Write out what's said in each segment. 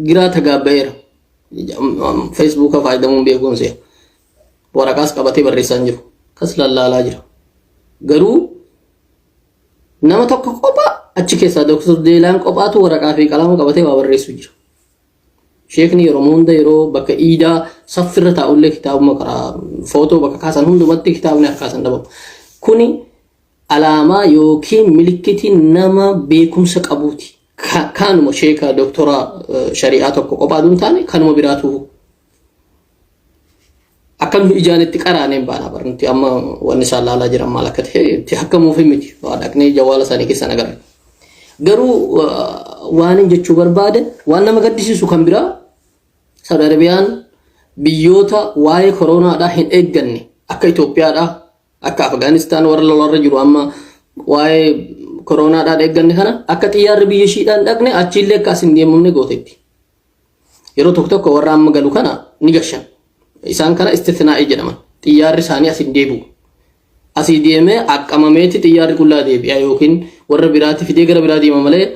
Giraa tagaabbayeera. Feesbuuka fayyadamuun beekuun se'a. Waraqaas qabatee barreessaa hin jiru. Kas lallaalaa jira. Garuu nama tokko kophaa achi keessaa Dr. Jeelaan kophaatu waraqaa fi qalama qabatee waa barreessu jira. Sheekni yeroo hunda yeroo bakka iidaa saffirra taa'ullee kitaabuma karaa footoo bakka kaasan hundumatti kitaabni harkaa san dhabamu. Kuni alaamaa yookiin milikkitii nama beekumsa qabuuti. Kaanuma sheeka doktora shari'aa tokko qophaa duun taane kanuma biraatu akkam ijaan itti qaraaneen baanaa bara nuti amma wanni isaan laalaa jiran maal akka ta'e itti hakkamuuf miti waa dhaqnee jawaala isaanii keessan agarra. Garuu waan hin jechuu barbaade waan nama gaddisiisu kan biraa Saudi Arabiyaan biyyoota waa'ee koroonaadhaa hin eegganne akka Itoophiyaadhaa Akka Afgaanistaan warra lolarra jiru amma waa'ee koroonaadhaan eegganne kana akka xiyyaarri biyya ishiidhaan dhaqne achiillee akka as hin deemamne gootetti. Yeroo tokko tokko warra amma galu kana ni gashan. Isaan kana istithnaa'ii jedhaman. Xiyyaarri isaanii as hin deebi'u. Asii deemee aqqamameeti xiyyaarri qullaa deebi'a yookiin warra biraatti fidee gara biraa deema malee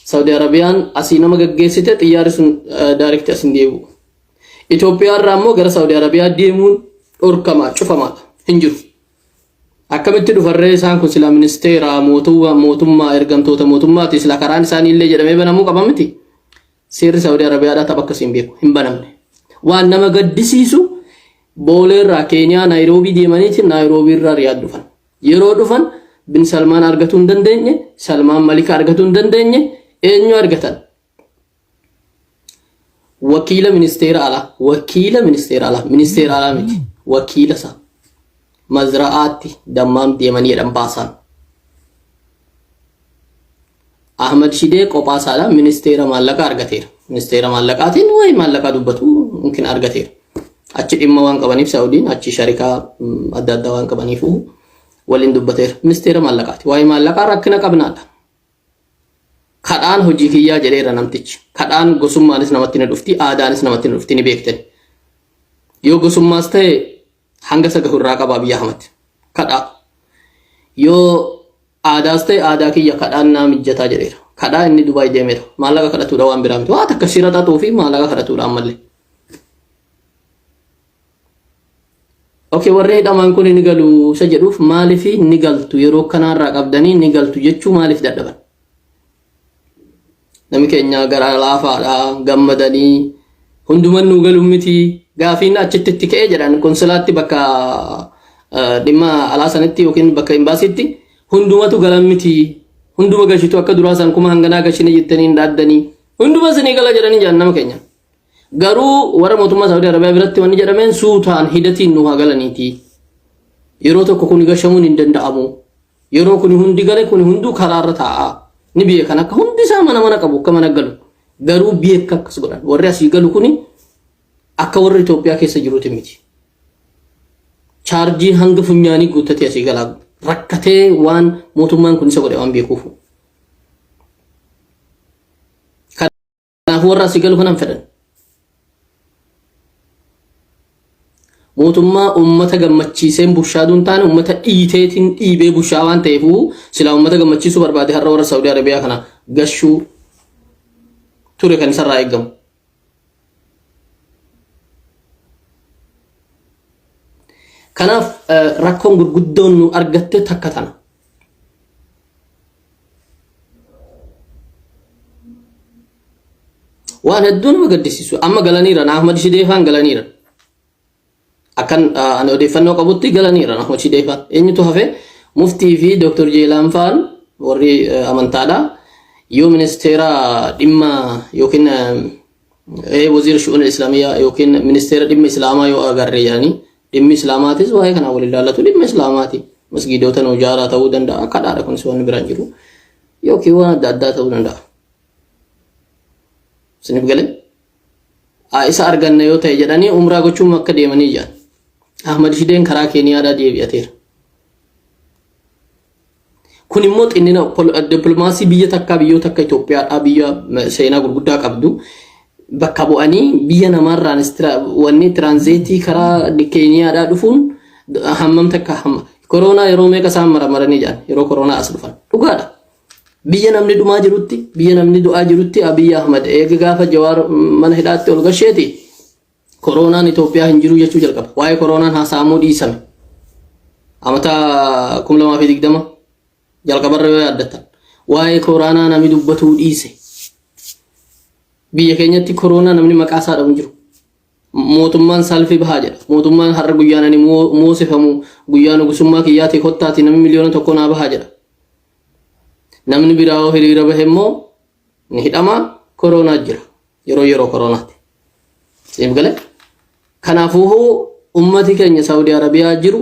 Saudi Arabiyaan asii nama gaggeessite xiyyaarri sun daayirekti as hin deebi'u. Itoophiyaa irraa immoo gara Saudi Arabiyaa deemuun dhorkamaa cufamaadha. Hin jiru. Akkamitti dhufarree isaan kun silaa ministeera mootummaa mootummaa ergamtoota mootummaati silaa karaan isaanii illee jedhamee banamuu qaba miti. Seerri Saudi Arabiyaadhaa tapha akkasii hin beeku hin banamne. Waan nama gaddisiisu Boolee irraa Keeniyaa Naayiroobii deemaniiti Naayiroobii irraa Riyaad dhufan. Yeroo dhufan Bin Salmaan argatuu hin dandeenye, Salmaan Malika argatuu hin dandeenye, eenyu argatan? Wakiila ministeera alaa, wakiila ministeera alaa, ministeera alaa miti, wakiila isaa. Mazra'aatti dammaam deemanii jedhan baasaan. Ahmad Shidee kophaa isaadhaan ministeera maallaqaa argateera. Ministeera maallaqaatiin waa'ee maallaqaa dubbatu mungkin argateera. Achi dhimma waan qabaniif Saa'udiin achi sharikaa adda addaa waan qabaniif waliin dubbateera. Ministeera maallaqaati. Waa'ee maallaqaa rakkina qabnaadha. Kadhaan hojii kiyyaa jedheera namtichi. Kadhaan gosummaanis namatti ni dhufti, aadaanis namatti ni dhufti ni beektani. Yoo gosummaas ta'e hanga isa gahu irraa qaba Abiy Ahmad. Kadhaa. Yoo aadaas ta'e aadaa kiyya kadhaan naa mijjataa jedheera. Kadhaa inni Dubaay deemeera. Maallaqa kadhatuudha waan biraa miti. Waa takka shira xaxuu fi maallaqa kadhatuudha ammallee. Okay, warri hidhaman kun ni galu isa jedhuuf maaliif ni galtu yeroo kanaarraa qabdanii ni galtu jechuu maaliif dadhaban? Namni keenya garaa laafaadha gammadanii hunduman nuu galu miti gaafiin achitti itti ka'ee jedhan konsulaatti bakka dhimma alaa sanitti yookiin bakka imbaasiitti hundumatu galan miti hunduma gashitu akka duraa san kuma hanganaa gashine jettanii hin dhaaddanii hunduma isinii gala jedhanii jedhan nama keenya. Garuu warra mootummaa Saawudii Arabiyaa biratti wanni jedhameen suutaan hidatiin nu haa galaniiti. Yeroo tokko kuni gashamuun hin danda'amu. Yeroo kuni hundi gale kuni hunduu karaarra taa'a. Ni beekan akka hundi isaa mana mana qabu akka mana galu. Garuu beeka akkas godhan. Warri asii galu kuni akka warri Itoophiyaa keessa jiruuti miti. Chaarjii hanga funyaanii guuttatee asii galaa rakkatee waan mootummaan kun isa godhe waan beekuufu. Kanaafuu warra asii galu kanan fedhan. Mootummaa uummata gammachiiseen bushaaduu hin taane uummata dhiiteetiin dhiibee bushaa waan ta'eefuu silaa uummata gammachiisuu barbaade har'a warra Saawudii Arabiyaa kana gashuu ture kan isarraa eegamu. Kanaaf rakkoon gurguddoon nu argatte takka tana. Waan hedduu nama gaddisiisu. Amma galaniiran Ahmad Shidee faan galaniiran. Akkan ani odeeffannoo qabutti galaniiran Ahmad Shidee faan. Eenyutu hafe? Muftii fi Dr. Jeelaan faan warri amantaadha. Yoo ministeera dhimma yookiin waziira shu'uun islaamiyyaa yookiin ministeera dhimma islaamaa yoo agarre jedhanii Dhimmi Islaamaatis waa'ee kanaa wal ilaallatu dhimma Islaamaati. Masgiidota nu ijaaraa ta'uu danda'a. Kadhaadha kunis waan biraan jiru. Yookiin waan adda addaa ta'uu danda'a. Isiniif galee? Isa arganna yoo ta'e jedhanii umraa gochuun akka deemanii jedhan. Ahmad Shideen karaa Keeniyaadhaa deebi'ateera. Kun immoo xinnina dippilmaasii biyya takkaa biyyoota akka Itoophiyaadhaa biyya seenaa gurguddaa qabdu bakka bu'anii biyya namaarraan wanni tiraanzeetii karaa Keeniyaadhaa dhufuun hammam takka hamma koroonaa yeroo meeqa isaan maramaranii jedhan yeroo koroonaa as dhufan dhugaadha. Biyya namni dhumaa jirutti, biyya namni du'aa jirutti Abiy Ahmad eega gaafa Jawaar mana hidhaatti ol gasheeti koronaan Itoophiyaa hin jiru jechuu jalqaba. Waa'ee koronaan haasa'amuu dhiisame. Amata 2020 jalqabarra yoo yaaddattan. Waa'ee koronaa namni dubbatuu dhiise. Biyya keenyatti koronaa namni maqaa isaa dhabu hin jiru. Mootummaan salfii bahaa jedha. Mootummaan har'a guyyaan ani moosifamu guyyaa nugusummaa kiyyaati kottaati namni 1 million naa bahaa jedha. Namni biraa yoo hiriira bahe immoo ni hidhama koronaa jira. Yeroo yeroo koronaati. Siif galee? Kanaafuu ummati keenya Saawudii Arabiyaa jiru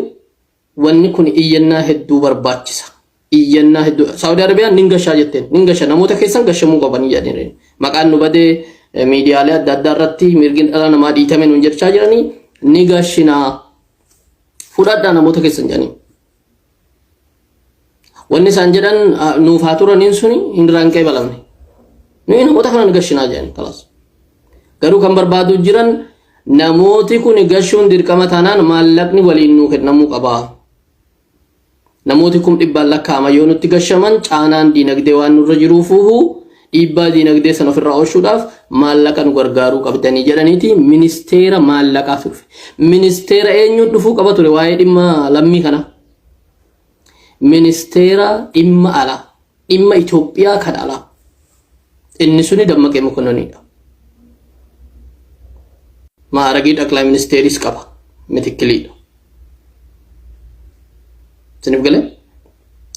wanni kun iyyannaa hedduu barbaachisa. Iyyannaa hedduu Saawudii Arabiyaan nin gashaa jetteen nin gasha namoota keessan gashamuu qabanii jedhanii maqaan nu badee miidiyaalee adda addaa irratti mirgi dhala namaa dhiitame nuun jechaa jiranii ni gashinaa fudhadhaa namoota keessan jedhanii. Wanni isaan jedhan nuuf haa turaniin suni hin irraa hin qeebalamne. Nuyi namoota kana ni gashinaa jedhanii kalaas. Garuu kan barbaadu jiran namooti kun gashuun dirqama taanaan maallaqni waliin nuu kennamuu qaba. Namooti 100,000 lakkaa'aman yoo nutti gashaman caanaan diinagdee waan nurra jiruufuuhu dhiibbaa diinagdee sana ofirraa oolchuudhaaf maallaqa nu gargaaruu qabdanii jedhaniiti ministeera maallaqaa dhufe. Ministeera eenyuun dhufuu qaba ture waa'ee dhimma lammii kana. Ministeera dhimma alaa dhimma Itoophiyaa kan alaa. Inni suni Dammaqee Mokononiidha. Maaragii xaqlaa ministeeris qaba. Mitikkiliidha. Isiniif galee?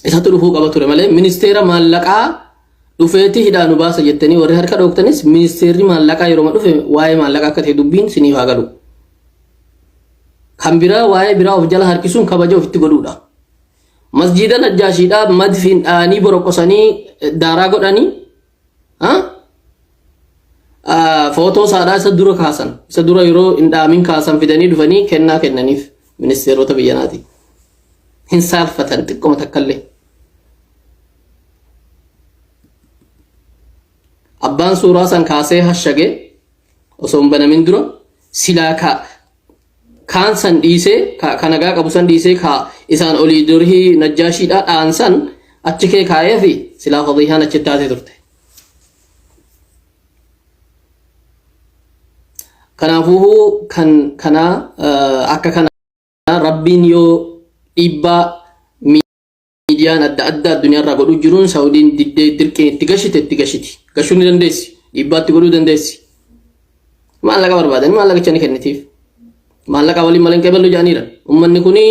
Isatu dhufuu qaba ture malee ministeera maallaqaa dhufeeti hidhaa nu baasa jettanii warri harka dhooktanis ministeerri maallaqaa yeroo dhufe waa'ee maallaqaa akka ta'e dubbiin siniif haa galu. Kan biraa waa'ee biraa of jala harkisuun kabaja ofitti godhuudha. Masjiida Najjaashiidhaa madfiin dha'anii boroqosanii daaraa godhanii footoo isaadhaa isa dura kaasan isa dura yeroo hin dhaamin kaasan fidanii dhufanii kennaa kennaniif ministeerota biyya naati. Hin saalfatan xiqqoma takkallee. Abbaan suuraa san kaasee hashage osoo hin banamin dura silaa ka kaan san dhiisee ka nagaa qabu san dhiisee ka isaan olii durhii najjaashiidhaa dhaan san achi kee kaayee fi silaa fadiihaan achi taatee turte. Kanaafuu kan kanaa akka kana rabbiin yoo dhiibbaa miidiyaan adda addaa addunyaarraa godhuu jiruun Saawudiin diddee dirqiin itti gashite itti gashiti. Gashuu ni dandeessi. Dhiibbaa itti godhuu dandeessi. Maallaqa barbaadanii maallaqicha ni kennitiif. Maallaqa waliin malee hin qeeballu jedhaniira. Uummanni kuni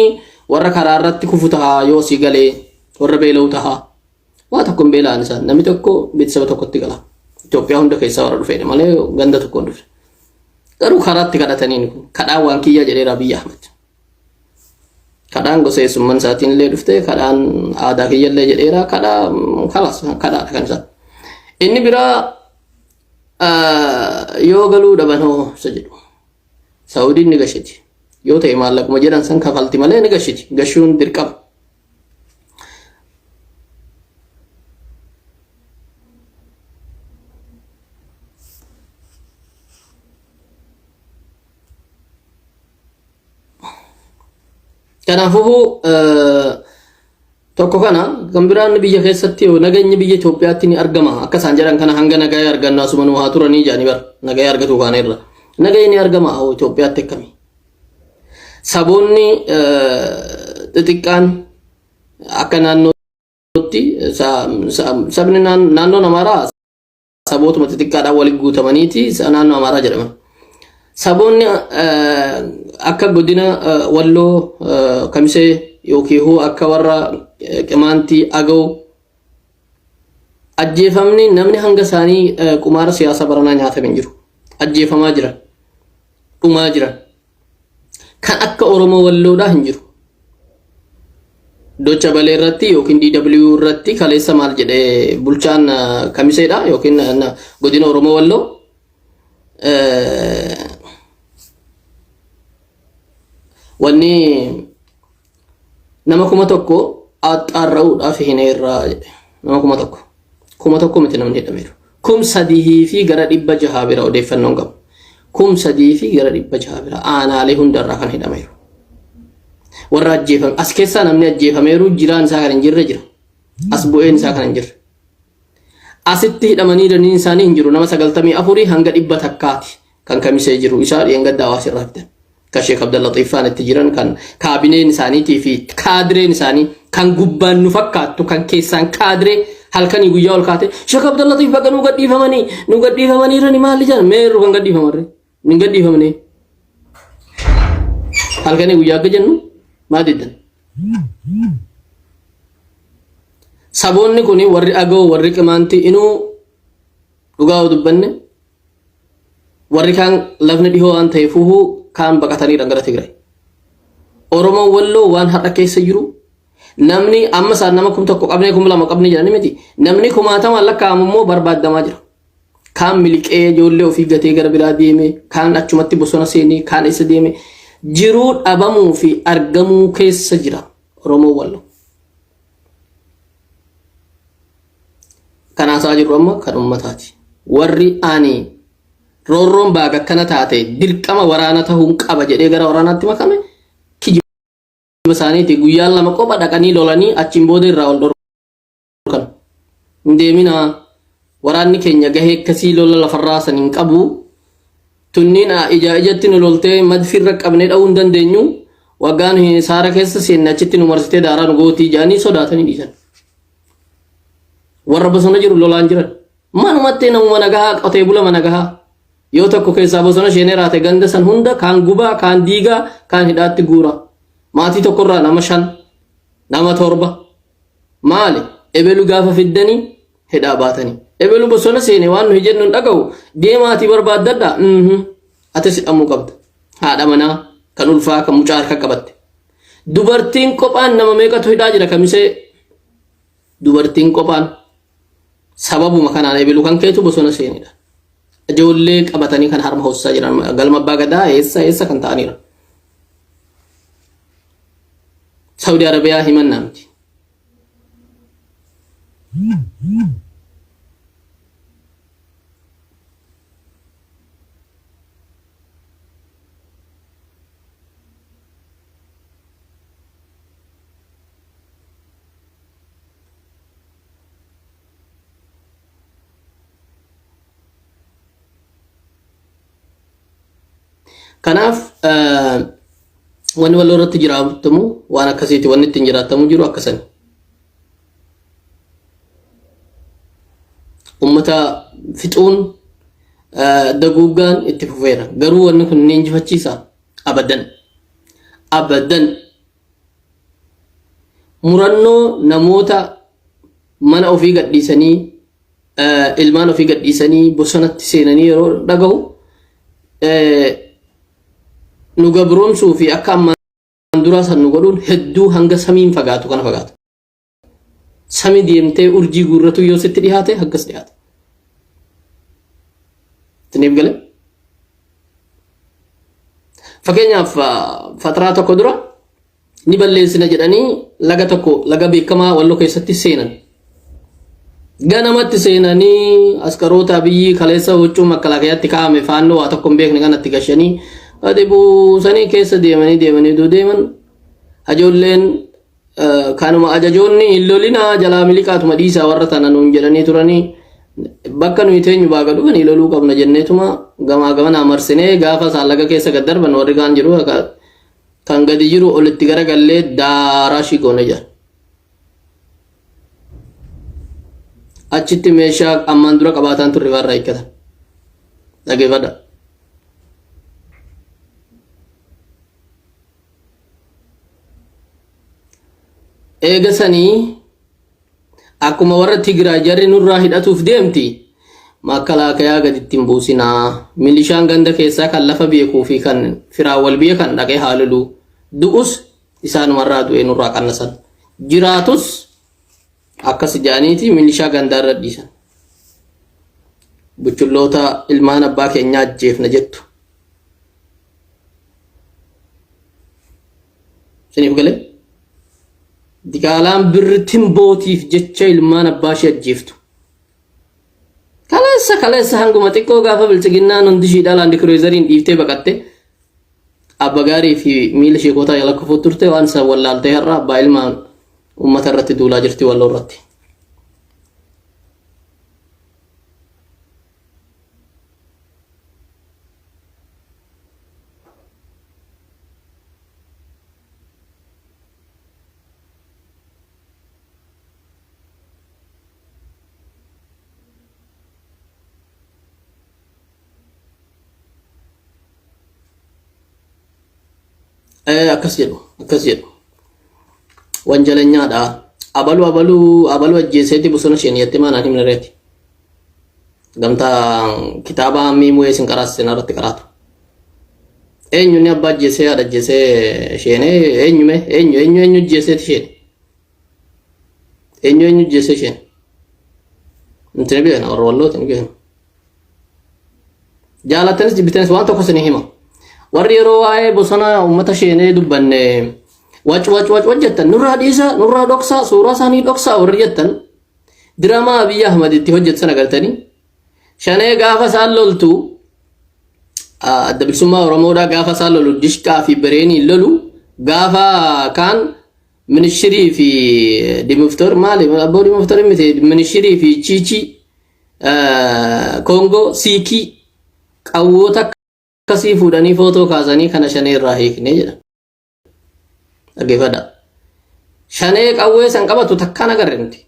warra karaa irratti kufu tahaa yoo asii galee warra beela'u tahaa. Waa tokko hin beela'an isaan. Namni tokko beeksisa tokkotti gala. Itoophiyaa hunda keessaa warra dhufeedha malee ganda tokko hin dhufne. Garuu karaatti kadhataniin kun kadhaan waan kiyyaa jedheera Abiyyi Ahmad. Kadhaan gosa eessumman isaatiin illee dhufte kadhaan aadaa kiyya illee jedheera kadhaa kalaas kadhaadha kan isaa. Inni biraa yoo galuu dhaban hoo isa jedhu. Saawudiin ni gashiti. Yoo ta'e maallaquma jedhan san kafalti malee ni gashiti. Gashuun dirqama. Kanaafuu tokko kana kan biraan biyya keessatti nageenyi biyya Itoophiyaatti ni argama akka isaan jedhan kana hanga nagaa argannu asuma nu haa turanii jedhanii bara nagaa argatu kaana irra nageenyi ni argama hoo Itoophiyaatti akkami saboonni xixiqqaan akka naannootti sabni naannoon Amaaraa sabootuma xixiqqaadhaan walitti guutamaniiti naannoo Amaaraa jedhaman. Saboonni akka godina Walloo Kamisee yookiin akka warra Qimaantii Agaw ajjeefamni namni hanga isaanii qumaara siyaasaa baranaa nyaatame hin jiru. Ajjeefamaa jiran. Dhumaa jiran. Kan akka Oromoo Walloodhaa hin jiru. Docha Balee irratti yookiin DW irratti kaleessa maal jedhee bulchaan Kamiseedha yookiin godina Oromoo Walloo. Wanni nama 1000 axxaarra'uudhaaf hin eerraa jedhe. Nama 1000. 1000 miti namni hidhameeru. 3600 bira odeeffannoon qabu. 3600 bira aanaalee hundarraa kan hidhameeru. Warra ajjeefame as keessaa namni ajjeefameeru jiraan isaa kan hin jirre jira. As bu'een isaa kan hin jirre. Asitti hidhamanii jiraniin isaanii hin jiru. Nama 94 hanga 100ti kan Kamisee jiru. Isaa dheengadda Hawaas irraa fidan. Kan Sheek Abdallaxiif faan itti jiran, kan kaabineen isaaniitii fi kaadireen isaanii kan gubbaan nu fakkaattu, kan keessaan kaadiree halkanii guyyaa ol kaate Sheek Abdallaxiif baga nu gadhiifamanii, nu gadhiifamanii jirani maali jedhan. Meerru kan gadhiifamarre hin gadhiifamne. Halkanii guyyaa akka jennu maa diddan? Saboonni kun, warri Agoo, warri Qimaantii, inuu dhugaa yoo dubbanne warri kaan lafni dhihoo waan ta'eefuuhuu kaan baqataniidha gara Tigraay. Oromoon Walloo waan har'a keessa jiru, namni amma isaan nama 1000 qabnee, 2000 qabnee jedhani miti. Namni kumaatamaan lakkaa'amu immoo barbaadamaa jira. Kaan miliqee ijoollee ofii gatee gara biraa deeme, kaan achumatti bosona seenee, kaan isa deeme. Jiruu dhabamuu fi argamuu keessa jira Oromoon Walloo. Kan haasaa jirru amma kan ummataati. Warri ani roorroon baaga akkana taate dirqama waraana ta'uun qaba jedhee gara waraanaatti makame kijiba isaaniiti. Guyyaan 2 qopha dhaqanii lolanii achiin booda irraa ol dhorkan. Hin deeminaa, waraanni keenya gahee akkasii lola lafarraa san hin qabu. Tunniin ijaa ijatti nu loltee madfirra qabnee dha'uu hin dandeenyu. Waggaan saara keessa seenne achitti nu marsitee daaraa nu gootii jedhanii sodaatanii dhiisan. Warra bosona jiru lolaan jiran. Manumatti namuma nagahaa, qotee bula nagahaa. Yoo tokko keessaa bosona isheen raate, ganda san hunda kaan gubaa, kaan diigaa, kaan hidhaatti guura. Maatii tokkorraa nama shan, nama torba. Maali? Ebelu gaafa fiddanii hidhaa baatanii. Ebelu bosona seene, waan nuyi jennu hin dhaga'u. Deemaatii barbaaddadha. Atis hidhamuu qabda. Haadha manaa kan ulfaa, kan mucaa harka qabatte. Dubartiin qophaan nama meeqatu hidhaa jira Kamisee? Dubartiin qophaan sababuma kanaan ebelu kan keetu bosona seenidha. Ijoollee qabatanii kan harma hoosisaa jiran galma abbaa gadaa eessa eessa kan ta'anidha. Saudi Arabiyaa himannaa miti. Kanaaf wanni Walloo irratti jiraatamu waan akkasiiti, wanni ittiin jiraatamu jiru akkasani. Uummata fixuun, daguuggaan itti fufeera. Garuu wanni kun ni injifachiisa? Abadan. Abadan. Murannoo namoota mana ofii gadhiisanii, ilmaan ofii gadhiisanii bosonatti seenanii yeroo dhagahu, nu gabroomsuu fi akka ammaan duraa san nu godhuun hedduu hanga samiin fagaatu kana fagaata. Samii deemtee urjii guurratu yoo sitti dhihaate akkas dhihaata. Isiniif galee? Fakkeenyaaf, fataraa tokko dura ni balleessina jedhanii laga tokko, laga beekamaa Walloo keessatti seenan. Ganamatti seenanii askaroota biyyi kaleessa huccuu makkalaakayaatti kaa'ame, faannoo waa tokko hin beekne kanatti gashanii gadi buusanii keessa deemanii deemanii utuu deeman, ijoolleen kanuma ajajoonni hin lolinaa, jalaa miliqaatuma dhiisaa warra tana nuun jedhanii turanii, bakka nuyi teenyu baaga dhufanii loluu qabna jenneetuma gamaa gamanaa marsinee, gaafa isaan laga keessa gad darban warri kaan jiru kan gadi jiru olitti garagallee daaraa shii goone jedhan. Achitti meeshaa ammaan dura qabaataan turre irraa hiikkatan. Dhageeffadha. Eega sanii akkuma warra Tigraay jarri nurraa hidhatuuf deemti, makkalaakayaa gaditti hin buusinaa. Milishaan ganda keessaa kan lafa beekuu fi kan firaan wal beekan dhaqee haa lolu. Du'us isaanumarraa du'ee nurraa qannasan. Jiraatus akkas jedhaniiti milishaa gandaarra dhiisan. Buchulloota ilmaan abbaa keenyaa ajjeefna jettu. Isiniif galee? Diqaalaan birri timbootiif jecha ilmaan abbaa ishee ajjeeftu. Kaleessa kaleessa hanguma xiqqoo gaafa bilchiginnaan hundi ishiidhaa Land Cruiseriin dhiiftee baqatte, abba gaarii fi miila sheekotaa jala kufuu turte. Waan isa wallaaltee har'a abbaa ilmaan uummata irratti duulaa jirti Walloo irratti. Akkas jedhu akkas jedhu. Wanjalanyaadha. Abalu abalu abalu ajjeeseeti bosona isheen jettee maanaan himna reeti. Gamtaa kitaaba miimuu isin qaraasise narratti qaraatu. Eenyu inni abbaa ajjeesee haadha ajjeesee isheenee eenyume eenyu eenyu eenyu ajjeeseeti isheen. Eenyu eenyu ajjeesee isheen. Nuti ni beekna warra wallooti ni beekna. Jaalattanis jibbitanis waan tokko isin hima. Warri yeroo waa'ee bosona uummata sheenee dubbanne wac wac wac wac jettan nurraa dhiisa nurraa dhoksaa suuraa isaanii dhoksaa warri jettan diraamaa Abiyyi Ahmad itti hojjetu sana galtanii shanee gaafa isaan loltu adda bilisummaa Oromoodhaa gaafa isaan lolu dishqaa fi bireeniin lolu gaafa kaan minishirii fi dimuftor maali abboo dimuftor miti minishirii fi chiichii Koongoo siikii qawwoota akkasii fuudhanii footoo kaasanii kana shanee irraa hiiknee jedhan. Dhaggeeffadhaa. Shanee qawwee san qabatu takkaan agarre nuti.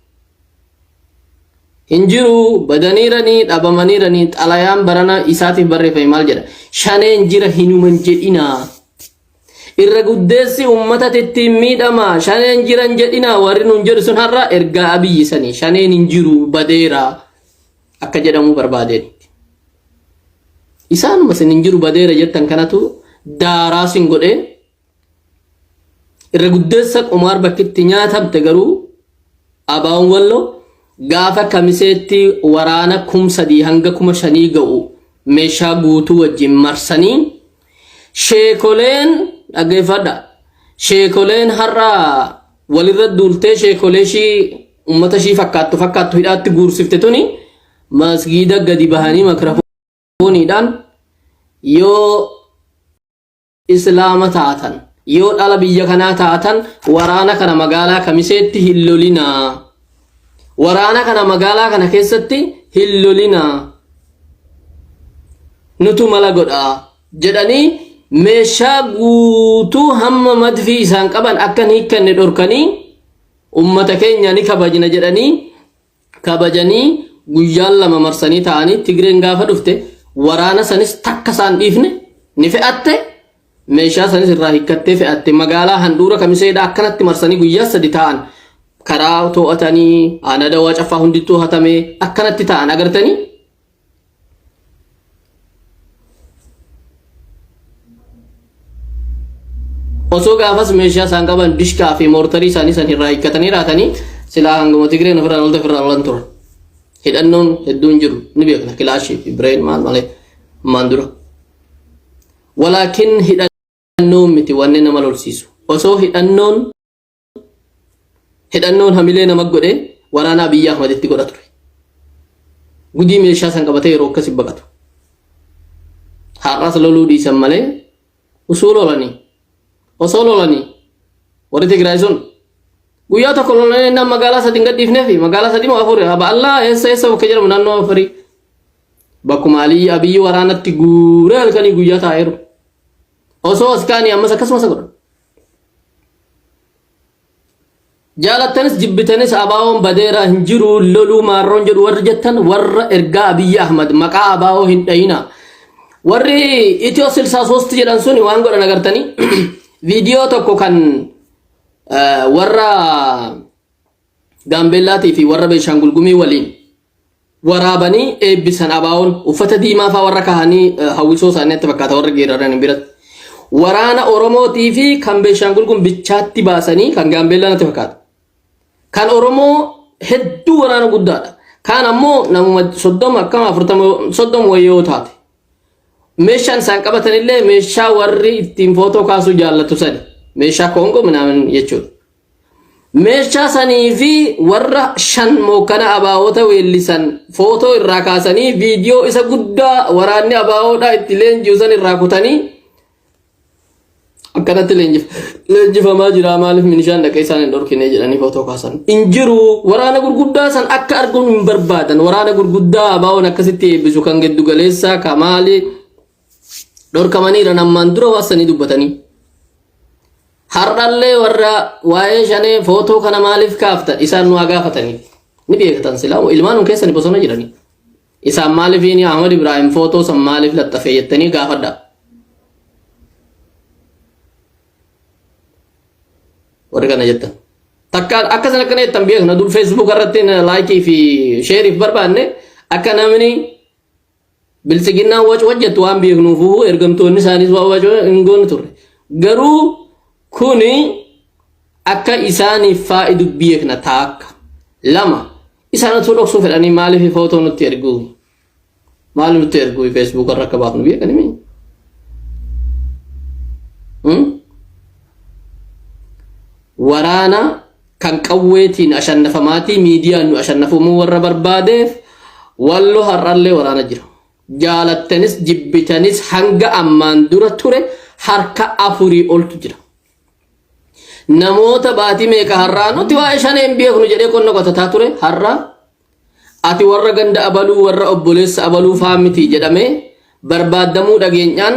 Hin jiru badaniiranii dhabamaniiranii xalayaan barana isaatiif barreeffame maal jedha? Shaneen jira hinuman jedhinaa. Irra guddeessi uummata ittiin miidhama shaneen jiran jedhinaa warri nuun jedhu sun har'a ergaa abiyyi sanii shaneen hin jiru badeera akka jedhamuu barbaadeen. Isaanuma isin hin jiru badeera jettan kanatu daaraa sin godhee irra guddeessa qumaar bakkitti nyaatamte garuu abaa'oon walloo gaafa kamiseetti waraana 3000 hanga 5000 ga'u meeshaa guutuu wajjin marsanii sheekoleen dhaggeeffadha sheekoleen har'a walirra duultee sheekolee ishii ummata ishii fakkaattu fakkaattu hidhaatti guursifte tuni masgiida gadi bahanii makrafooniidhaan yoo islaama taatan yoo dhala biyya kanaa taatan waraana kana magaalaa kamiseetti hin lolinaa waraana kana magaalaa kana keessatti hin lolinaa nutu mala godhaa jedhanii meeshaa guutuu hamma madfii isaan qaban akka hin hiikkanne dhorkanii ummata keenya ni kabajna jedhanii kabajanii guyyaan lama marsanii taa'anii Tigreen gaafa dhufte waraana sanis takka isaan dhiifne ni fe'atte meeshaa sanis irraa hiikkattee fe'atte magaalaa handhuura kamiseedha akkanatti marsanii guyyaa sadi taa'an karaa to'atanii aanaa dawaa caffaa hundi to'atame akkanatti taa'an agartanii. Osoo gaafas meeshaa isaan qaban dishqaa fi moortarii isaanii san irraa hiikkatanii raatanii silaa hanguma Tigreen ofirraa lolte ofirraa lolan turan. Hidhannoon hedduun jiru ni beekna kilaashii fi bireen maal malee ammaan dura. Walaakin hidhannoon miti wanni nama lolsiisu. Osoo hidhannoon hidhannoon hamilee nama godhee waraana Abiyyi Ahmaditti godha ture. Gudii meeshaa san qabatee yeroo akkasi baqatu. Har'as loluu dhiisan malee osoo lolanii osoo lolanii warri Tigraay sun guyyaa tokko lolanii innaan magaalaa sadi hin gadhiifnee fi magaalaa sadi moo afur aba'allaa eessa eessa bakka jedhamu naannoo afurii bakkuma Aliyyi Abiyyi waraanatti guuree halkanii guyyaa taa'eeru. Osoo as kaanii ammas akkasumas godhan. Jaalattanis jibbitanis ABO'n badeera hin jiru loluu maarroon jedhu warri jettan warra ergaa Abiyyi Ahmad maqaa ABO hin dhayina. Warri Itiyoo silsaa soosti jedhan suni waan godhan agartanii viidiyoo tokko kan warra Gaambeellaatii fi warra Beenshaangul Gumii waliin waraabanii eebbisan ABO'n uffata diimaa faa warra kahanii hawwisoo isaanii natti fakkaata warra geeraranii biratti. Waraana Oromootii fi kan Beenshaangul kun bichaatti baasanii kan Gaambeellaa natti fakkaata. Kan Oromoo hedduu waraana guddaadha. Kaan ammoo namuma 30 akkama 40 30 wayii yoo taate. Meeshaan isaan qabatanillee meeshaa warri ittiin footoo kaasuu jaallatu sani. Meeshaa Koongoo minaamin jechuudha. Meeshaa sanii fi warra shan mookkana abaa'oota weellisan footoo irraa kaasanii viidiyoo isa guddaa waraanni abaa'oodhaa itti leenji'u san irraa kutanii akkanatti leenjifamaa jira maaliif minishaan dhaqee isaan hin dhorkine jedhanii footoo kaasan. Hin jiru waraana gurguddaa san akka arguun hin barbaadan waraana gurguddaa abaa'oon akkasitti eebbisu kan giddu galeessaa ka maali dhorkamaniiran ammaan dura waan sanii dubbatanii. Har'allee warra waa'ee shanee footoo kana maaliif kaaftan isaan nu haa gaafatanii. Ni beektan silaa ilmaan keessani bosona jiranii. Isaan maaliif inni Ahmad Ibrahim footoo san maaliif laxxafee jettanii gaafadha. Warri kana jettan. Takka akka sana akkana jettan beekna dur Facebook irratti laayikii fi sheeriif barbaanne akka namni biltsiginnaan wac wajjattu waan beeknuuf ergamtoonni isaaniis waan wac hin goone turre. Garuu kuni akka isaaniif faayidu beekna taakka. Lama isaan osoo dhoksuu fedhanii maaliif footoo nutti ergu? Maaliif nutti ergu Facebook irra akka baafnu beekani mii? Waraana kan qawweetiin ashannafamaatii miidiyaan nu ashannafamuu warra barbaadeef wallo har'allee waraana jira. Jaalattanis jibbitanis hanga ammaan dura ture harka afurii oltu jira. Namoota baatii meeqa har'aa nuti waa'ee shanee hin beeknu jedhee qonna qotataa ture har'a ati warra ganda abaluu warra obboleessa abaluu faa miti jedhamee barbaaddamuu dhageenyaan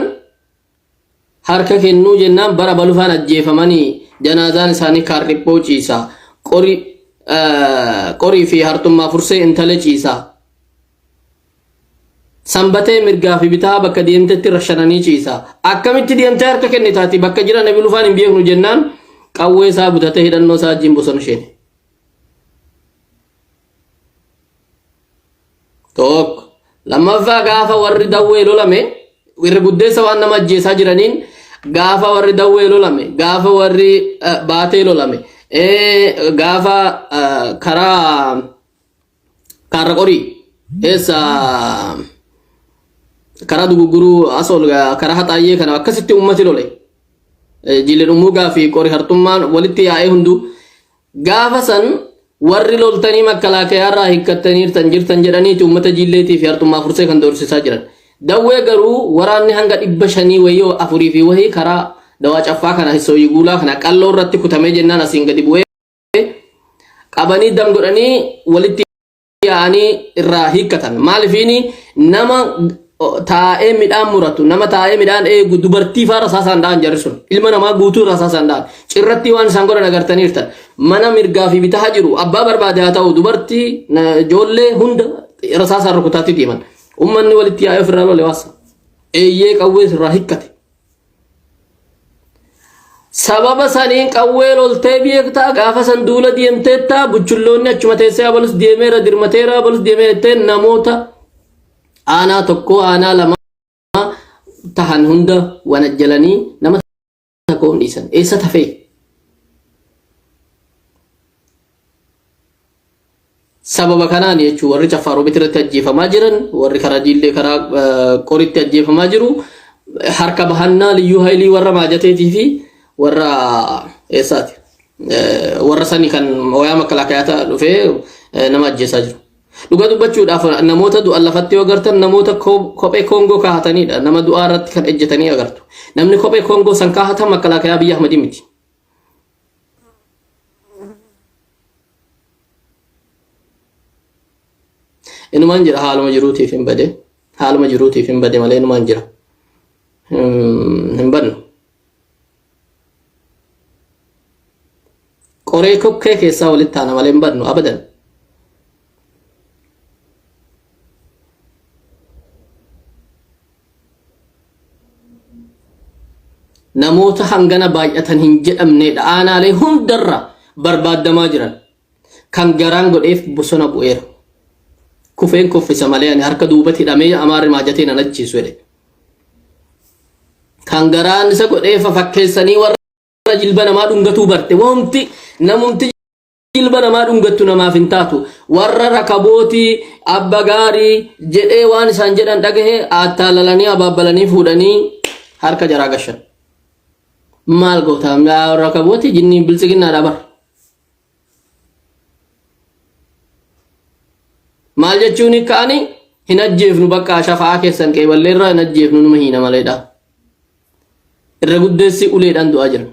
harka kennuu jennaan bara balufaan ajjeefamanii janaazaan isaanii kaarriphoo ciisa qori qorii fi hartummaa fursee intala ciisa sanbatee mirgaa fi bitaa bakka deemtetti rashananii ciisa akkamitti deemtee harka kennitaati bakka jira nabi lufaan hin beeknu jennaan qawwee isaa butatee hidhannoo isaa wajjin bosona sheene. Tokko. Lammaffaa gaafa warri dawwee lolame irra guddeessa waan nama ajjeesaa jiraniin gaafa warri dawwee lolame gaafa warri baatee lolame gaafa karaa kaarra qorii eessa karaa dugugguruu as ol karaa haxaayyee kana akkasitti ummati lole jilli dhummuugaa fi qori harxummaan walitti yaa'ee hunduu Gaafa san warri loltanii makkalaakayaarraa hiikkattaniirtan jirtan jedhaniiti uummata Jiilleetii fi Harxummaa Fursee kan doorsisaa jiran. Dawwee garuu waraanni hanga 500 wayii afurii fi wahii karaa dawaa caffaa kana Hissooyii Guulaa kana qalloo irratti kutamee jennaan asiin gadi bu'ee qabanii dam godhanii walitti yaa'anii irraa hiikkatan. Maalifiini nama taa'ee midhaan muratu, nama taa'ee midhaan eegu, dubartii faa rasaasaan dha'an jarri sun. Ilma namaa guutuu rasaasaan dha'an. Cirratti waan isaan godhan agartaniirtan. Mana mirgaa fi bitaa jiru abbaa barbaade haa ta'u dubartii ijoollee hunda rasaasaan rukutaatti deeman. Uummanni walitti yaa'ee ofirraa lole waasa. Eeyyee qawwee irraa hiikkate. Sababa saniin qawwee loltee beektaa gaafa san duula deemteettaa buchulloonni achuma teessee abalus deemeera dirmateera abalus deemeera jettee namoota aanaa tokkoo aanaa lama tahan hunda wanajjalanii nama tokko hin dhiisan. Eessa tafee? Sababa kanaan jechuun warri Caffaa Roobit irratti ajjeefamaa jiran, warri karaa Jiillee karaa Qoritti ajjeefamaa jiru, harka bahannaa Liyyuu Haayilii warra Maajateetii fi warra eessaati? Warra sanii kan wayaa makkalaakayaa dhufee nama ajjeesaa jiru. Dhuga dubbachuudhaaf namoota du'an lafatti yoo agartan namoota kophee Koongoo kaahatanidha. Nama du'aa irratti kan ejjetanii agartu. Namni kophee Koongoo san kaahatan makkalaakayaa Abiyyi Ahmadii miti. Inumaan jira haaluma jiruutiif hin bade. Haaluma jiruutiif hin bade malee inumaan jira. Hin badnu. Qoree kokkee keessaa walitti taana malee hin badnu abadan. Namoota hangana baay'atan hin jedhamneedha. Aanaalee hundarra barbaadamaa jiran. Kan garaan godheef bosona bu'eera. Kufeen kuffisa malee ani harka duubatti hidhamee amaarri maajatee nan ajjeesu jedhe. Kan garaan isa godheef fakkeessanii warra jilba namaa dhungatuu barte. Wamti namumti jilba namaa dhungattu namaaf hin taatu. Warra rakabootii abba gaarii jedhee waan isaan jedhan dhagahe attaalalanii abaabbalanii fuudhanii harka jaraa gashan. Maal goota rakabootii jinnii biltsiginnaadha bar. Maal jechuun ka'anii hin ajjeefnu bakka shafa'aa keessan qeeballeerraa hin ajjeefnu numa hiina maleedha. Irra guddeessi uleedhaan du'aa jira.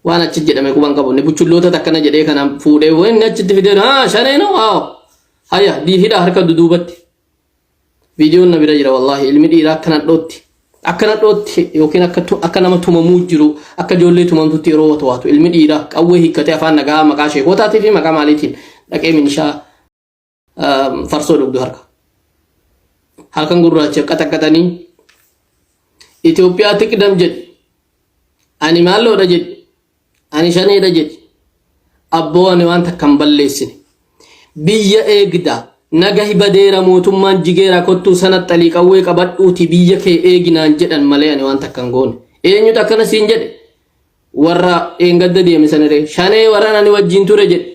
Waan achi jedhame quban qabu. Inni buchulloota takkana jedhee kana fuudhee waan inni achitti fidee haa shanee noo haa haya hidha harka duduubatti. Viidiyoon na bira jira wallaahi ilmi dhiiraa akkana dhootti. Akkana dhootti yookiin akka akka nama tumamuu jiru akka ijoollee tumamtutti yeroo watu ilmi dhiiraa qawwee hiikkatee afaan nagaa maqaa sheekootaatii fi maqaa maaliitiin dhaqee minishaa farsoo dhugdu harka. Halkan gurraacha qaxaqaxanii Itoophiyaa tiqdam jedhi. Ani maalloodha jedhi. Ani shaneedha jedhi. Abboo ani waan takka hin balleessine. Biyya eegda. Nagahi badeera mootummaan jigeera kottuu sana xalii qawwee qabadhuuti biyya kee eeginaan jedhan malee ani waan takka hin goone. Eenyutu akkana siin jedhe? Warra eengadda deeme saniree. Shanee warran ani wajjin ture jedhe.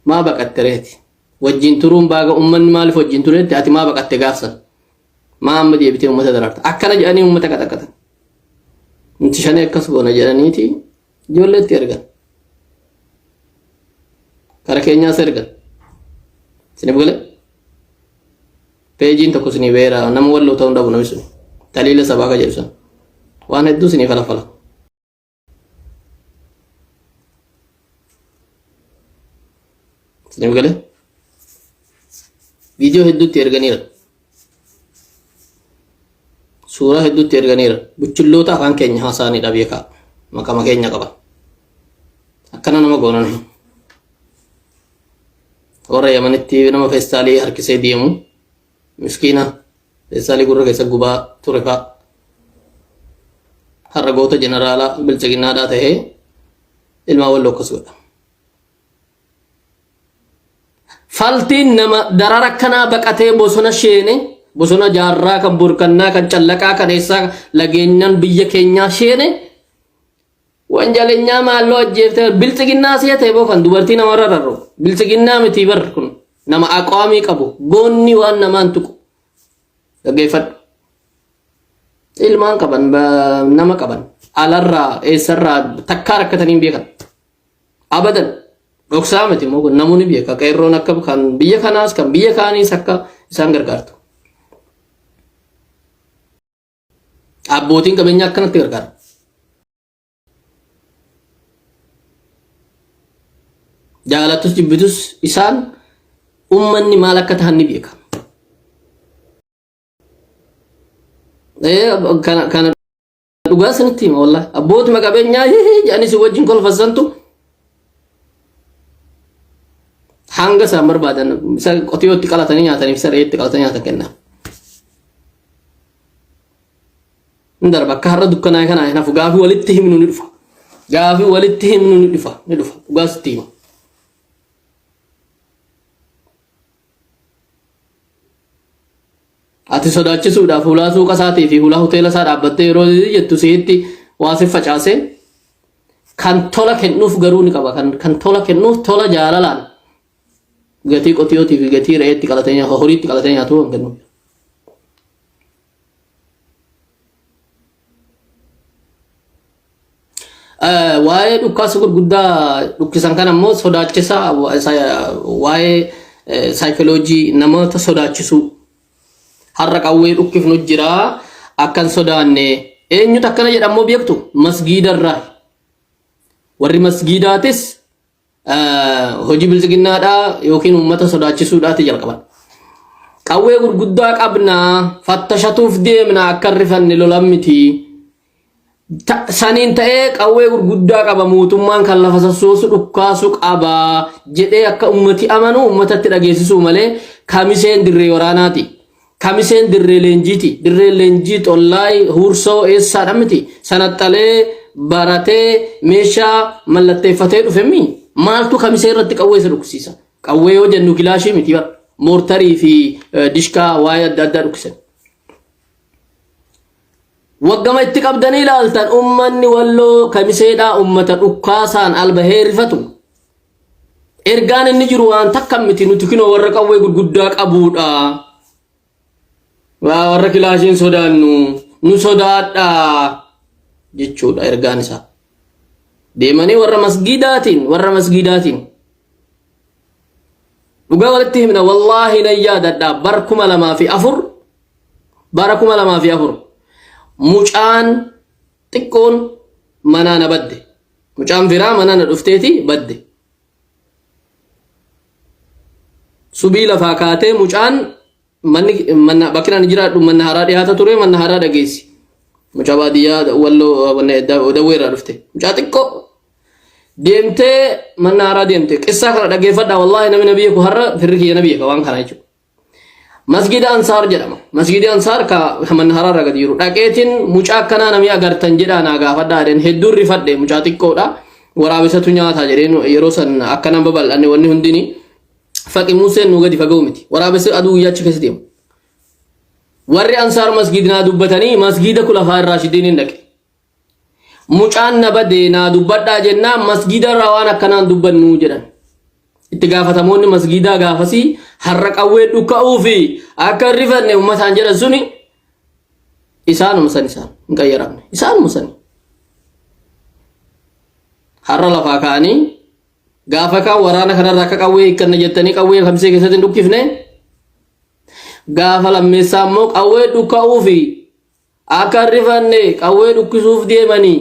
Maa baqatte reeti? Wajjin turuun baaga uummanni maaliif wajjin turetti ati maa baqatte gaafsan? Maa amma deebitee uummata dararta? Akkana jedhanii uummata qaxaqatan. Nuti shanee akkas goona jedhaniiti ijoolleetti ergan. Kara keenyaas ergan. Isiniif galee? Peejiin tokko isinii beera nama walloo ta'uu hin dhabu namni sun. Taliila sabaa ka jedhu san. Waan hedduu isinii falafala. Isiniif galee? Viidiyoo hedduutti erganiira. Suuraa hedduutti erganiira. Buchulloota afaan keenya haasa'anidha beekaa. Maqama keenya qaban. Akkana nama goonan. Warra Yamanitti nama feestaalii harkisee deemu miskiina feestaalii gurra keessa gubaa ture fa'a. Har'a goota jeneraalaa biltsiginnaadhaa ta'ee ilmaa walloo akkas godha. Faltiin nama darara akkanaa baqatee bosona sheene bosona jaarraa kan burkannaa kan callaqaa kan eessaa lageenyaan biyya keenyaa sheene wanjalenyaa maalloo ajjeeftee biltsiginnaa si'a ta'e boo kan dubartii namarra rarru biltsiginnaa miti bar kun nama aqwaamii qabu goonni waan namaan tuqu dhaggeeffadhu. Ilmaan qaban nama qaban alarraa eessarraa takkaa rakkatanii hin beekan. Abadan dhoksaa miti immoo kun namuu ni beeka. Qeerroon akka kan biyya kanaas kan biyya kaaniis akka isaan gargaartu. Abbootiin qabeenyaa akkanatti gargaara. Jaalattus jibbitus isaan ummanni maal akka tahan ni beeka. Kana dhugaa sinitti hima wallahi. Abbootuma qabeenyaa jedhanii si wajjin kolfasantu hanga isaan barbaadan isa qotiyootti qalatanii nyaataniif isa re'eetti qalatanii nyaatan kenna. Hin darba akka har'a dukkanaa kanaa hin hafu gaafii walitti himnu ni dhufa. Gaafii walitti himnu ni dhufa ni dhufa dhugaa sitti hima. Ati sodaachisuudhaaf hulaa suuqa isaatii fi hulaa hoteela isaa dhaabbattee yeroo jettu si'itti waa si facaasee kan tola kennuuf garuu ni qaba. Kan tola kennuuf tola jaalalaan gatii qotiyootii fi gatii re'eetti qalatee nyaatu horiitti qalatee nyaatu kan kennuuf. Waa'ee dhukkaasa gurguddaa dhukkisan kana immoo sodaachisaa waa'ee saayikoloojii namoota sodaachisuu. Har'a qawwee dhukkifnu jira akkan sodaanne eenyutu akkana jedha immoo beektu masgiidarraa. Warri masgiidaatis hojii biltsiginnaadhaa yookiin uummata sodaachisuudhaati jalqaban. Qawwee gurguddaa qabnaa fattashatuuf deemna akka hin rifanne lolan miti. Saniin ta'ee qawwee gurguddaa qaba mootummaan kan lafa sassoosu dhukkaasu qaba jedhee akka ummati amanu ummatatti dhageessisuu malee kamiseen dirree waraanaati. Kamiseen dirree leenjiiti. Dirreen leenjii xollaay huursoo eessaadha miti. Sanaxxalee baratee meeshaa mallatteeffatee dhufe mi maaltu kamisee irratti qawwee isa dhukkisiisa. Qawwee yoo jennu kilaashii miti bara. Moortarii fi dishkaa waa'ee adda addaa dhukkisan. Waggama itti qabdanii ilaaltan ummanni walloo kamiseedhaa ummata dhukkaasaan albahee rifatu. Ergaan inni jiru waan takka miti nuti kinoo warra qawwee gurguddaa qabuudha. Waa warra kilaashiin sodaannu nu sodaadha jechuudha ergaan isaa. Deemanii warra masgiidaatiin warra masgiidaatiin dhugaa walitti himna wallaahi nan yaadadha bar 2004 bara 2004 mucaan xiqqoon manaa na badde. Mucaan firaa mana na dhufteeti badde. Subii lafaa kaatee mucaan manni manna bakki ani jiraadhu manna haaraa dhiyaata ture manna haaraa dhageessi. Mucaa baadiyyaa walloo dawwee irraa dhufte. Mucaa xiqqoo deemtee manna haaraa deemte. Qissaa kana dhaggeeffadhaa wallaahi namni na beeku har'a firri kiyya na beeka waan kana jechuudha. Masgida Ansaar jedhama. Masgidi Ansaar ka manna haraarra gadi jiru. Dhaqeetiin mucaa akkanaa namni agartan jedhaa naa gaafadhaa jedheen hedduun rifadhe mucaa xiqqoodha. Waraabessatu nyaata jedheen yeroo san akkanaan babal'anne wanni hundini faqi Museen nu gadi fagoo miti. Waraabessi aduu guyyaa achi keessa deemu. Warri Ansaar masgidnaa dubbatanii masgida kulafaa irraa shidiin hin dhaqe. Mucaan na bade naa dubbadhaa jennaan masgiida irraa waan akkanaan dubbannuu jedhan. Itti gaafatamoonni masgiidaa gaafasii har'a qawwee dhukka'uu fi akka hin rifanne uummataan jedhan suni isaanuma san isaan hin qayyaramne. Isaanuma sani. Har'a lafaa ka'anii gaafa kaan waraana kanarraa akka qawwee hiikkanna jettanii qawwee kamsee keessatti hin dhukkifne gaafa lammeessaa immoo qawwee dhukka'uu fi akka hin rifanne qawwee dhukkisuuf deemanii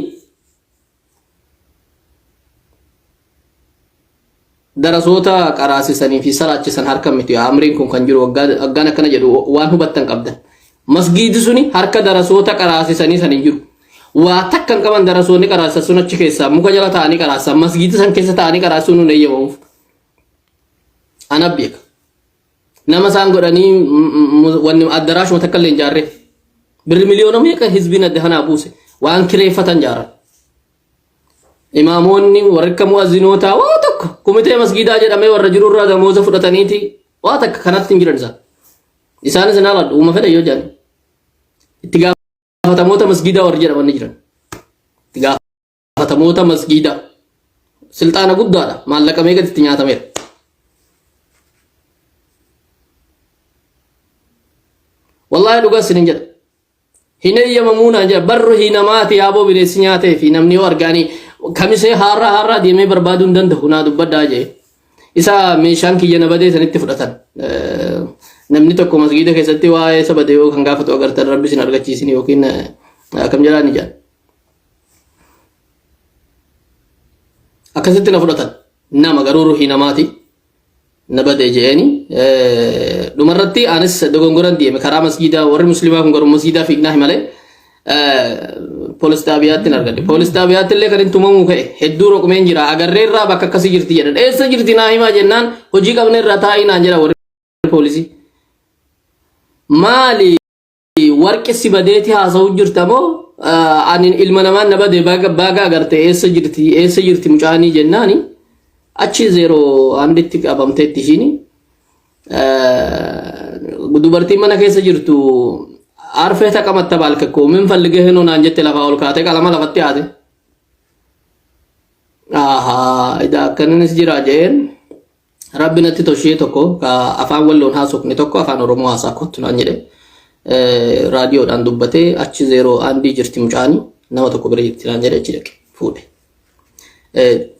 darasoota qaraasisanii fi salaachisan harka miti. Amriin kun kan jiru waggaan akkana jedhu waan hubattan qabdan. Masgiidi suni harka darasoota qaraasisanii san hin jiru. Waa takka hin qaban darasoonni qaraasisan sun achi keessaa muka jala taa'anii qaraasisan masgiida san keessa taa'anii qaraasisuun hin eeyyamamuuf. Ana beeka. Nama isaan godhanii wanni addaraashuma takka illee hin jaarreef. Birri miliyoona meeqa hizbiin adda kanaa buuse waan kireeffatan jaaran. Imaamoonni warri akka mu'azzinootaa waa tokko komitee masgiidaa jedhamee warra jiru irraa damooza fudhataniiti waa takka kanatti hin jiran isaan. Isaanis hin haaladhu uuma fedhan yoo jedhan. Itti gaafatamoota masgiidaa warri jedhaman ni jiran. Itti gaafatamoota masgiidaa. Silxaana guddaadha. Maallaqa meeqatti itti nyaatameera. Wallaahi dhugaa isinin jedha. Hin eeyyamamuu naan jedha. Barru hi namaati yaaboo bineensi nyaatee fi namni yoo argaanii kamisee haarraa haarraa deemee barbaaduu hin danda'u naa dubbadhaa jee. Isa meeshaan kiyya na badee sanitti fudhatan. Namni tokko masgiida keessatti waa'ee isa bade yoo kan gaafatu agartan rabbi isin argachiisin yookiin akkam jedhaa ni jedha. Akkasitti na fudhatan. Nama garuu ruhii namaati. Na bade je'eeni. Dhumarratti anis dogongoran deeme karaa masgiidaa warri musliimaa kun garuu masgiidaa fiignaa malee poolis xaabiyaatti hin argadhe. Poolis xaabiyaatti illee kan hin tumamuu ka'e hedduu roqmeen jira agarree irraa bakka akkasii jirti jedhan. Eessa jirti naa himaa jennaan hojii qabne irraa taa'ii naan jedha warri poolisii. Maali warqi si badeeti haasa'u jirta moo ani ilma namaan na bade baga agarte eessa jirti eessa jirti mucaanii jennaani achi zeeroo anditti qabamteetti ishiini. Dubartiin mana keessa jirtu arfee taqamatta baalkakko min fallige hinoo naan jette lafaa ol kaatee qalama lafatti haate. Ahaa idaa akkaninis jira jeen rabbi natti toshee tokko ka afaan walloon haasofne tokko afaan oromoo haasaa kottu naan jedhe raadiyoodhaan dubbatee achi zeeroo aandii jirti mucaanii nama tokko bira jirti naan jedhe achi dhaqe fuudhe.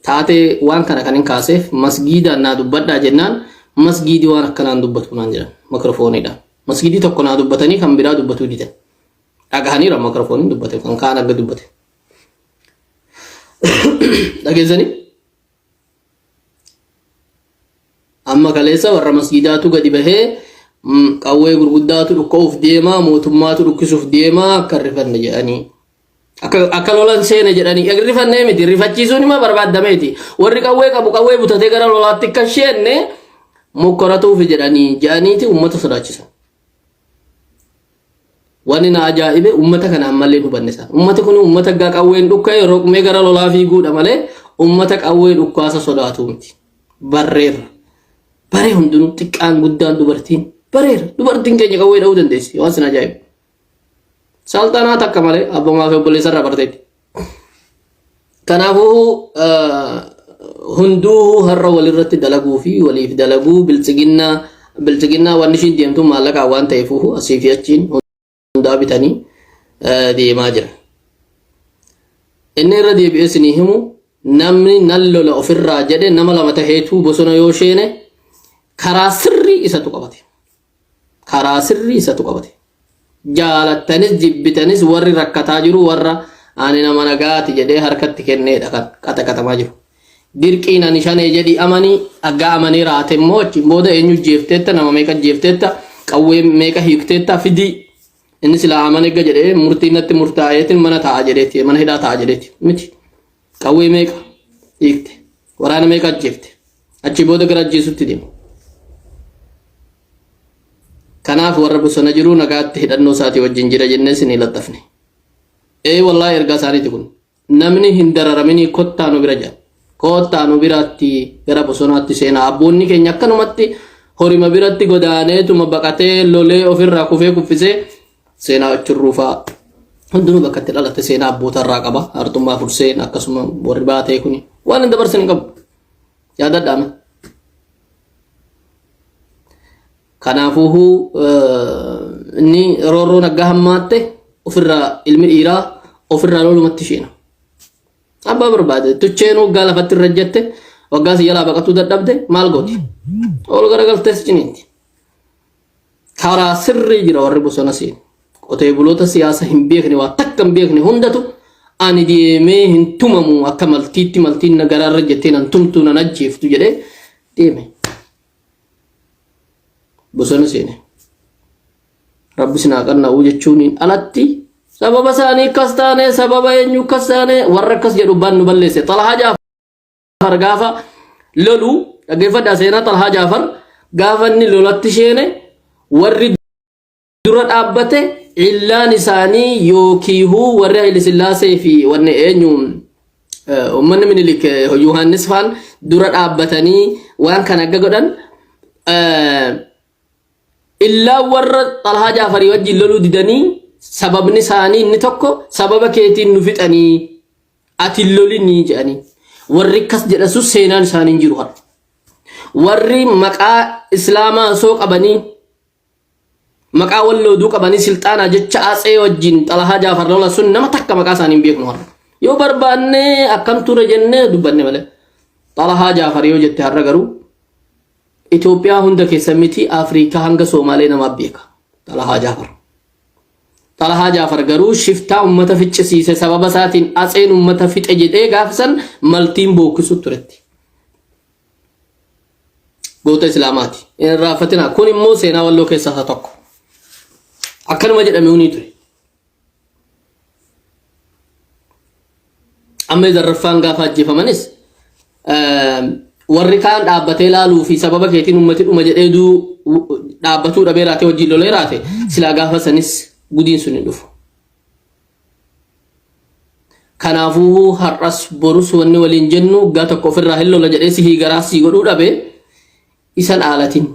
Taatee waan kana kan hin kaaseef masgiidaan naa dubbadhaa jennaan masgiidii waan akkanaan dubbatu naan jedhan makrofooniidhaan. Masgiidii tokko naa dubbatanii kan biraa dubbatuu didan. Dhagahaniira makrofooniin dubbate kan kaan akka dubbate. Dhageessanii? Amma kaleessa warra masgiidaatu gadi bahee qawwee gurguddaatu dhukka'uuf deema mootummaatu dhukkisuuf deema akka hin rifanne jedhanii. Akka lolan seene jedhanii rifannee miti rifachiisuun ima barbaadameeti. Warri qawwee qabu qawwee butatee gara lolaatti akka seenne mokkoratuufi jedhanii jedhaniiti uummata sodaachisan. Wanni na ajaa'ibe uummata kana ammallee hin hubanne isaan. Uummati kun uummata gaa qawween dhukka'e roqmee gara lolaa fiiguudha malee uummata qawwee dhukkaasa sodaatu miti. Barreerra. Baree hundinuu xiqqaan guddaan dubartiin bareera. Dubartiin keenya qawwee dha'uu dandeessi waan sin ajaa'ibu. Salxanaa takka malee abbamaa fi obboleessa irraa barteetti. Kanaafuu hunduu har'a walirratti dalaguu fi waliif dalaguu biltsiginnaa biltsiginnaa wanni ishiin deemtu maallaqaan waan ta'eef asii fi achiin hundaa bitanii deemaa jira. Inni irra deebi'ee isinii himu namni nan lola ofirraa jedhe nama lama taheetuu bosona yoo sheene karaa sirrii isatu qabate. Karaa sirrii isatu qabate. Jaalattanis jibbitanis warri rakkataa jiru warra ani nama nagaati jedhee harkatti kenneedha kan qaxaqatamaa jiru. Dirqiin ani shanee jedhi amanii aggaa amanii raate immoo achiin booda eenyu jeefteetta nama meeqa jeefteetta qawwee meeqa hiikteetta fidii inni silaa amane egga jedhee murtiin natti murtaa'eetiin mana taa'a jedheeti mana hidhaa taa'a jedheeti miti qawwee meeqa hiikte waraana meeqa ajjeefte achii booda gara ajjeesutti deema. Kanaaf warra bosona jiru nagaatti hidhannoo isaatii wajjin jira jennee isinii laxxafne. Ee wallaahi ergaa isaaniiti kun. Namni hin dararaminii kottaa nu bira jedha. Kottaa nu biraatti gara bosonaatti seenaa. Abboonni keenya akkanumatti horima biratti godaaneetuma baqatee lolee ofirraa kufee kuffisee seenaa achirruufaa hundinuu bakka itti dhalate seenaa abboota irraa qaba. Arxummaa furseen akkasuma warri baatee kuni waan hin dabarsin hin qabu. Yaadadhaame. Kanaafuu inni roorroon aggaa hammaatte ofirraa ilmi dhiiraa ofirraa lolumatti isheena. Abbaa barbaade tucheen waggaa lafatti irra jette waggaa si jalaa baqatuu dadhabde maal gooti? Ol garagaltee si ciniinti. Karaa sirrii jira warri bosona seenu. Qotee buloota siyaasa hin beekne waa takka hin beekne hundatu ani deemee hin tumamu akka maltiitti maltiin na garaarra jettee nan tumtu nan ajjeeftu jedhee deeme. Bosona seene. Rabbi sin haa qanna'uu jechuuniin alatti sababa isaanii akkas taane sababa eenyu akkas taane warra akkas jedhu baan nu balleesse. Xalahaa Jaafar gaafa lolu dhaggeeffadhaa seenaa Xalahaa Jaafar gaafa inni lolatti seene warri dura dhaabbate illaan isaanii yookiihuu warri Haile Sillaasee fi wanni eenyu uummanni Minilik Yohaannis faan dura dhaabbatanii waan kana akka godhan illaan warra Xalhaa Jaafarii wajjin loluu didanii sababni isaanii inni tokko sababa keetiin nu fixanii ati hin lolinii jedhanii warri akkas jedhan sun seenaan isaanii hin jiru har'a. Warri maqaa Islaamaa osoo qabanii Maqaa walloo duu qabanii silxaanaa jecha atsee wajjin xalahaa jaafar lola sun nama takka maqaa isaanii hin beeknu har'a. Yoo barbaanne akkam ture jennee dubbanne malee. Xalahaa jaafar yoo jette har'a garuu Itoophiyaa hunda keessa miti Afrikaa hanga Soomaalee namaaf beeka. Xalahaa Jaafar. Xalahaa Jaafar garuu shiftaa ummata ficcisiise sababa isaatiin atseen ummata fixe jedhee gaafsan maltiin bookkisu turetti. Goota Islaamaati. Hin irraanfatinaa. Kun immoo seenaa walloo keessaa isa tokko. Akkanuma jedhame hunii ture. Amma zarraffaan gaafa ajjeefamanis warri kaan dhaabbatee laaluu fi sababa keetiin ummati dhuma jedhee duu dhaabbatuu dhabee raatee wajjin lolee raate silaa gaafa sanis gudiin sun hin dhufu. Kanaafuu har'as borus wanni waliin jennu waggaa tokko ofirraa hin lola jedhee sihii garaa sii godhuu dhabe isan aalatin.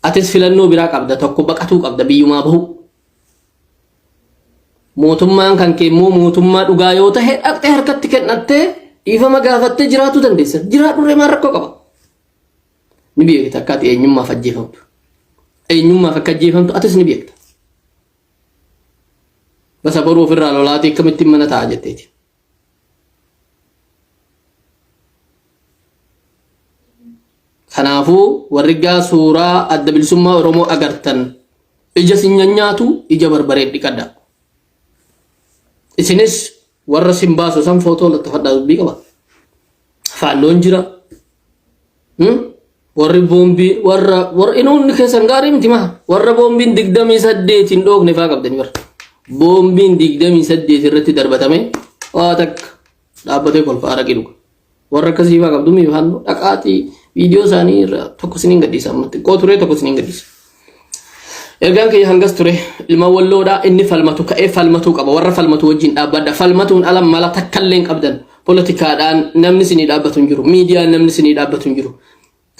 Atis filannoo biraa qabda tokko baqatuu qabda biyyumaa bahuu. Mootummaan kan kee immoo mootummaa dhugaa yoo tahe dhaqxee harkatti kennattee dhiifama gaafattee jiraatuu dandeessa. Jiraadhurree maal rakkoo qaba? Ni beekta akka ati eenyummaaf ajjeefamtu. Eenyummaaf akka ajjeefamtu atis ni beekta. Basa boruu ofirraa lolaatii akkamittiin mana ta'a jetteeti. Kanaafuu warri gaa suuraa adda bilisummaa Oromoo agartan ija sin nyaatu ija barbareen dhiqadha. Isinis warra sin baasu san footoo lattafadhaa dubbii qaba. Faannoon jira. Warri boombii warra warra inni hundi keessan gaarii miti maa warra boombiin 28 hin dhoofne faa qabdanii bara. Boombiin 28 irratti darbatame waa takka dhaabbatee kolfa araqii dhuga. Warra akkasii faa qabdu mii faannoo dhaqaatii viidiyoo isaanii irra tokko isiniin gadhiisa amma xiqqoo ture tokko isiniin gadhiisa. Ergaan kiyya hangas ture ilma walloodhaa inni falmatu ka'ee falmatuu qaba warra falmatu wajjin dhaabbadha falmatuun ala mala takkallee hin qabdan poolitikaadhaan namni isinii dhaabbatu hin jiru miidiyaan namni isinii dhaabbatu hin jiru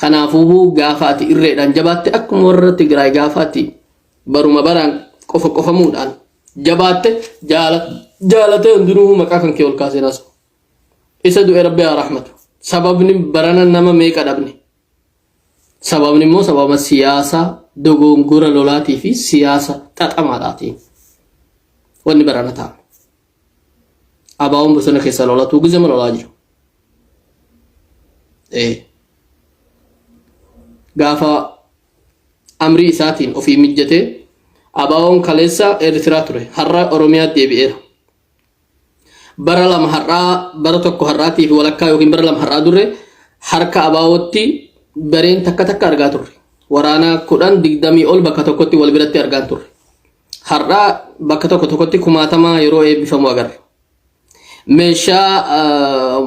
kanaafuu gaafa ati irreedhaan jabaatte akkuma warra Tigraay gaafa ati baruma baraan qofa qofamuudhaan jabaatte jaalatee hundinuu maqaa kan kee ol kaasee naasa'u isa du'e rabbi haa rahmatu sababni barana nama meeqa dhabne Sababni immoo sababa siyaasa dogongora lolaatii fi siyaasa xaxamaadhaatiin wanni barana ta'a. Abaawoon bosona keessa lolatuu gizema lolaa jira. Ee. Gaafa amrii isaatiin ofii mijjatee abaawoon kaleessa Eertiraa ture har'a Oromiyaa deebi'eera. Bara lama har'aa bara tokko har'aatii fi walakkaa yookiin bara lama har'aa durre harka abaawootti gareen takka takka argaa turre. Waraana 10 20 ol bakka tokkotti wal biratti argaa turre. Har'aa bakka tokko tokkotti kumaatama yeroo eebbifamu agarra. Meeshaa